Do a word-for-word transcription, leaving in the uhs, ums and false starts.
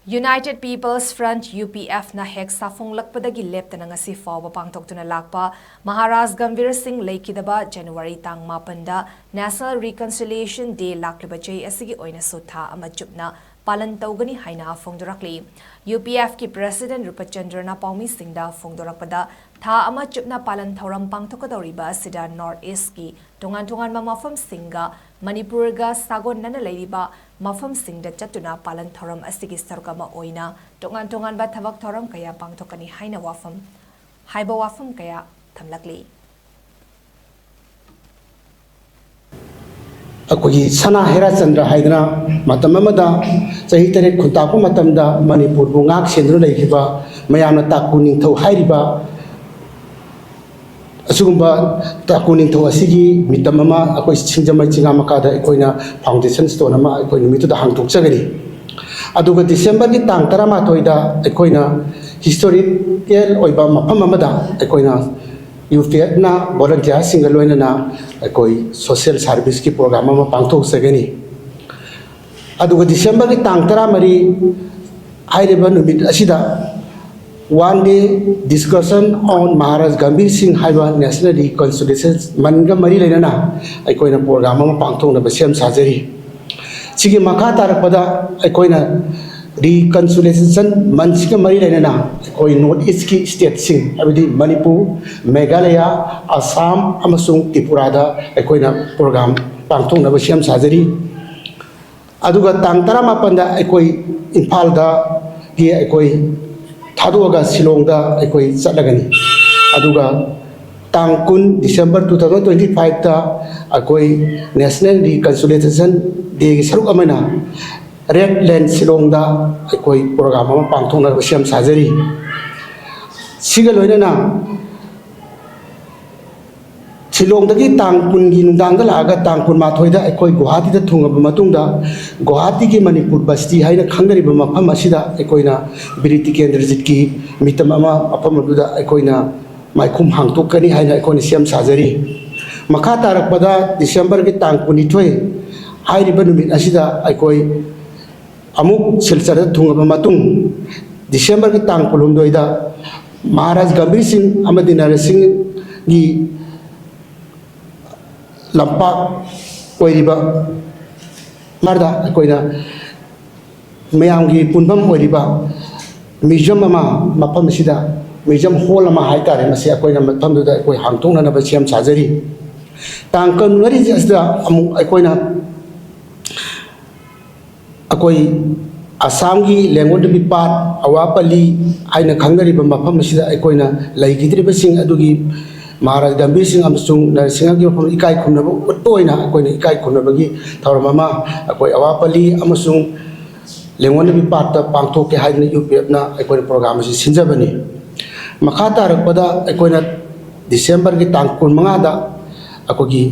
United People's Front, U P F ꯅ ꯍꯦꯛ ꯁꯥꯐꯣꯡꯂꯛꯄꯗꯒꯤ ꯂꯦꯞꯇꯅ ꯉꯁꯤ ꯐꯥꯎꯕ ꯄꯥꯡꯊꯣꯛꯇꯨꯅ ꯂꯥꯛꯄ ꯃꯍꯥꯔꯥꯖ ꯒꯝꯚꯤꯔ ꯁꯤꯡ ꯂꯩꯈꯤꯗꯕ ꯖꯅꯋꯥꯔꯤ ꯇꯥꯡ ꯃꯥꯄꯟꯗ National Reconciliation Day ꯂꯥꯛꯂꯤꯕ ꯆꯍꯤ ꯑꯁꯤꯒꯤ ꯑꯣꯏꯅꯁꯨ ꯊꯥ ꯑꯃ ꯆꯨꯞꯅ ꯄꯥꯂꯟ ꯇꯧꯒꯅꯤ ꯍꯥꯏꯅ ꯐꯣꯡꯗꯣꯔꯛꯂꯤ꯫ U P F ꯀꯤ President ꯔꯨꯄꯆꯟꯗ꯭ꯔꯅ ꯄꯥꯎꯃꯤꯁꯤꯡꯗ ꯐꯣꯡꯗꯣꯔꯛꯄꯗ, ꯊꯥ ꯑꯃ ꯆꯨꯞꯅ ꯄꯥꯂꯟ ꯊꯧꯔꯝ ꯄꯥꯡꯊꯣꯛꯀꯗꯧꯔꯤꯕ ꯑꯁꯤꯗ North East ꯀꯤ ꯇꯣꯉꯥꯟ ꯇꯣꯉꯥꯟꯕ ꯃꯐꯝꯁꯤꯡꯒ ꯃꯅꯤꯄꯨꯔꯒ ꯁꯥꯒꯣꯟꯅꯅ ꯂꯩꯔꯤꯕ ꯃꯐꯝꯁꯤꯡꯗ ꯆꯠꯇꯨꯅ ꯄꯥꯂꯟ ꯊꯧꯔꯝ ꯑꯁꯤꯒꯤ ꯁꯔꯨꯛ ꯑꯃ ꯑꯣꯏꯅ ꯇꯣꯉꯥꯟ ꯇꯣꯉꯥꯟꯕ ꯊꯕꯛ ꯊꯧꯔꯝ ꯀꯌꯥ ꯄꯥꯡꯊꯣꯛꯀꯅꯤ ꯍꯥꯏꯅ ꯋꯥꯐꯝ, ꯍꯥꯏꯕ ꯋꯥꯐꯝ ꯀꯌꯥ ꯊꯝꯂꯛꯂꯤ꯫ ꯑꯩꯈꯣꯏꯒꯤ ꯁꯅꯥ ꯍꯦꯔꯥꯆꯟꯗ꯭ꯔ ꯍꯥꯏꯗꯅ ꯃꯇꯝ ꯑꯃꯗ ꯆꯍꯤ ꯇꯔꯦꯠ ꯈꯨꯟꯇꯥꯛꯄ ꯃꯇꯝꯗ ꯃꯅꯤꯄꯨꯔꯕꯨ ꯉꯥꯛ ꯁꯦꯟꯗꯨꯅ ꯂꯩꯈꯤꯕ, ꯃꯌꯥꯝꯅ ꯇꯥꯀꯨ ꯅꯤꯡꯊꯧ ꯍꯥꯏꯔꯤꯕ ꯑꯁꯤꯒꯨꯝꯕ ꯇꯥꯀꯨ ꯅꯤꯡꯊꯧ ꯑꯁꯤꯒꯤ ꯃꯤꯇꯝ ꯑꯃ ꯑꯩꯈꯣꯏ ꯁꯤꯡꯖꯃꯩ ꯆꯤꯡꯉꯥ ꯃꯈꯥꯗ ꯑꯩꯈꯣꯏꯅ foundation stone ꯑꯃ ꯑꯩꯈꯣꯏ ꯅꯨꯃꯤꯠꯇꯨꯗ ꯍꯥꯡꯗꯣꯛꯆꯒꯅꯤ꯫ ꯑꯗꯨꯒ December ꯒꯤ ꯇꯥꯡ ꯇꯔꯥꯃꯥꯊꯣꯏꯗ ꯑꯩꯈꯣꯏꯅ historical ꯑꯣꯏꯕ ꯃꯐꯝ ꯑꯃꯗ ꯑꯩꯈꯣꯏꯅ U P F ꯅ volunteer ꯁꯤꯡꯒ ꯂꯣꯏꯅꯅ ꯑꯩꯈꯣꯏ social service ꯀꯤ program ꯑꯃ ꯄꯥꯡꯊꯣꯛꯆꯒꯅꯤ꯫ ꯑꯗꯨꯒ December ꯒꯤ ꯇꯥꯡ ꯇꯔꯥꯃꯔꯤ ꯍꯥꯏꯔꯤꯕ ꯅꯨꯃꯤꯠ ꯑꯁꯤꯗ One Day Discussion on Maharaj Gambhir Singh ꯍꯥꯏꯕ National Reconciliation Month ꯀ ꯃꯔꯤ ꯂꯩꯅꯅ ꯑꯩꯈꯣꯏꯅ program ꯑꯃ ꯄꯥꯡꯊꯣꯛꯅꯕ ꯁꯦꯝ ꯁꯥꯖꯔꯤ꯫ ꯁꯤꯒꯤ ꯃꯈꯥ ꯇꯥꯔꯛꯄꯗ ꯑꯩꯈꯣꯏꯅ Reconciliation Month ꯁꯤꯒ ꯃꯔꯤ ꯂꯩꯅꯅ ꯑꯩꯈꯣꯏ North East ꯀꯤ state ꯁꯤꯡ, ꯍꯥꯏꯕꯗꯤ ꯃꯅꯤꯄꯨꯔ, ꯃꯦꯘꯥꯂꯌꯥ, ꯑꯁꯥꯝ ꯑꯃꯁꯨꯡ ꯇ꯭ꯔꯤꯄꯨꯔꯥꯗ ꯑꯩꯈꯣꯏꯅ program ꯄꯥꯡꯊꯣꯛꯅꯕ ꯁꯦꯝ ꯁꯥꯖꯔꯤ꯫ ꯑꯗꯨꯒ ꯇꯥꯡ ꯇꯔꯥꯃꯥꯄꯟꯗ ꯑꯩꯈꯣꯏ ꯏꯝꯐꯥꯜꯗꯒꯤ ꯑꯩꯈꯣꯏ ꯊꯥꯗꯣꯛꯑꯒ ꯁꯤꯂꯣꯡꯗ ꯑꯩꯈꯣꯏ ꯆꯠꯂꯒꯅꯤ꯫ ꯑꯗꯨꯒ ꯇꯥꯡ ꯀꯨꯟ December two thousand twenty five ꯇ ꯑꯩꯈꯣꯏ National Reconciliation Day ꯒꯤ ꯁꯔꯨꯛ ꯑꯃꯅ Red Land ꯁꯤꯂꯣꯡꯗ ꯑꯩꯈꯣꯏ program ꯑꯃ ꯄꯥꯡꯊꯣꯛꯅꯕ ꯁꯦꯝ ꯁꯥꯖꯔꯤ꯫ ꯁꯤꯒ ꯂꯣꯏꯅꯅ ꯁꯤꯂꯣꯡꯗꯒꯤ ꯇꯥꯡ ꯀꯨꯟꯒꯤ ꯅꯨꯡꯗꯥꯡꯗ ꯂꯥꯛꯑꯒ ꯇꯥꯡ ꯀꯨꯟꯃꯥꯊꯣꯏꯗ ꯑꯩꯈꯣꯏ ꯒꯨꯋꯥꯍꯥꯇꯤꯗ ꯊꯨꯡꯉꯕ ꯃꯇꯨꯡꯗ, ꯒꯨꯋꯥꯍꯥꯇꯤꯒꯤ ꯃꯅꯤꯄꯨꯔ ꯕꯁꯇꯤ ꯍꯥꯏꯅ ꯈꯪꯅꯔꯤꯕ ꯃꯐꯝ ꯑꯁꯤꯗ ꯑꯩꯈꯣꯏꯅ ꯕꯤꯔ ꯇꯤꯀꯦꯟꯗ꯭ꯔꯖꯤꯠꯀꯤ ꯃꯤꯇꯝ ꯑꯃ ꯃꯐꯝ ꯑꯗꯨꯗ ꯑꯩꯈꯣꯏꯅ ꯃꯥꯏꯈꯨꯝ ꯍꯥꯡꯗꯣꯛꯀꯅꯤ ꯍꯥꯏꯅ ꯑꯩꯈꯣꯏꯅ ꯁꯦꯝ ꯁꯥꯖꯔꯤ꯫ ꯃꯈꯥ ꯇꯥꯔꯛꯄꯗ December ꯒꯤ ꯇꯥꯡ ꯀꯨꯟꯅꯤꯊꯣꯏ ꯍꯥꯏꯔꯤꯕ ꯅꯨꯃꯤꯠ ꯑꯁꯤꯗ ꯑꯩꯈꯣꯏ ꯑꯃꯨꯛ ꯁꯤꯜꯆꯔꯗ ꯊꯨꯡꯉꯕ ꯃꯇꯨꯡ, ꯗꯤꯁꯦꯝꯕꯔꯒꯤ ꯇꯥꯡ ꯀꯨꯟꯍꯨꯝꯗꯣꯏꯗ ꯃꯍꯥꯔꯥꯖ ꯒꯝꯚꯤꯔ ꯁꯤꯡ ꯑꯃꯗꯤ ꯅꯔꯦꯁ ꯁꯤꯡꯒꯤ ꯂꯝꯄꯥꯛ ꯑꯣꯏꯔꯤꯕ ꯃꯔꯗ ꯑꯩꯈꯣꯏꯅ ꯃꯌꯥꯝꯒꯤ ꯄꯨꯟꯐꯝ ꯑꯣꯏꯔꯤꯕ museum ꯑꯃ, ꯃꯐꯝ ꯑꯁꯤꯗ museum hall ꯑꯃ ꯍꯥꯏꯇꯥꯔꯦ, ꯃꯁꯤ ꯑꯩꯈꯣꯏꯅ ꯃꯐꯝꯗꯨꯗ ꯑꯩꯈꯣꯏ ꯍꯥꯡꯗꯣꯛꯅꯅꯕ ꯁꯦꯝ ꯁꯥꯖꯔꯤ꯫ ꯇꯥꯡ ꯀꯨꯟꯃꯔꯤ ꯑꯁꯤꯗ ꯑꯃꯨꯛ ꯑꯩꯈꯣꯏꯅ ꯑꯩꯈꯣꯏ ꯑꯁꯥꯝꯒꯤ ꯂꯦꯡꯒꯣꯜ ꯅꯨꯄꯤ ꯄꯥꯠ, ꯑꯋꯥꯄꯜꯂꯤ ꯍꯥꯏꯅ ꯈꯪꯅꯔꯤꯕ ꯃꯐꯝ ꯑꯁꯤꯗ ꯑꯩꯈꯣꯏꯅ ꯂꯩꯈꯤꯗ꯭ꯔꯤꯕꯁꯤꯡ ꯑꯗꯨꯒꯤ ꯃꯍꯥꯔꯥꯖ ꯒꯝꯚꯤꯔ ꯁꯤꯡ ꯑꯃꯁꯨꯡ ꯅꯔꯁꯤꯡꯍꯒꯤ ꯃꯐꯝ ꯏꯀꯥꯏ ꯈꯨꯝꯅꯕ ꯎꯠꯄ ꯑꯣꯏꯅ ꯑꯩꯈꯣꯏꯅ ꯏꯀꯥꯏ ꯈꯨꯝꯅꯕꯒꯤ ꯊꯧꯔꯝ ꯑꯃ ꯑꯩꯈꯣꯏ ꯑꯋꯥꯄꯜꯂꯤ ꯑꯃꯁꯨꯡ ꯂꯦꯡꯒꯣꯜ ꯅꯨꯄꯤ ꯄꯥꯠꯇ ꯄꯥꯡꯊꯣꯛꯀꯦ ꯍꯥꯏꯗꯨꯅ ꯌꯨ ꯄꯤ ꯑꯦꯐꯅ ꯑꯩꯈꯣꯏꯅ program ꯑꯁꯤ ꯁꯤꯟꯖꯕꯅꯤ꯫ ꯃꯈꯥ ꯇꯥꯔꯛꯄꯗ ꯑꯩꯈꯣꯏꯅ ꯗꯤꯁꯦꯝꯕꯔꯒꯤ ꯇꯥꯡ ꯀꯨꯟꯃꯉꯥꯗ ꯑꯩꯈꯣꯏꯒꯤ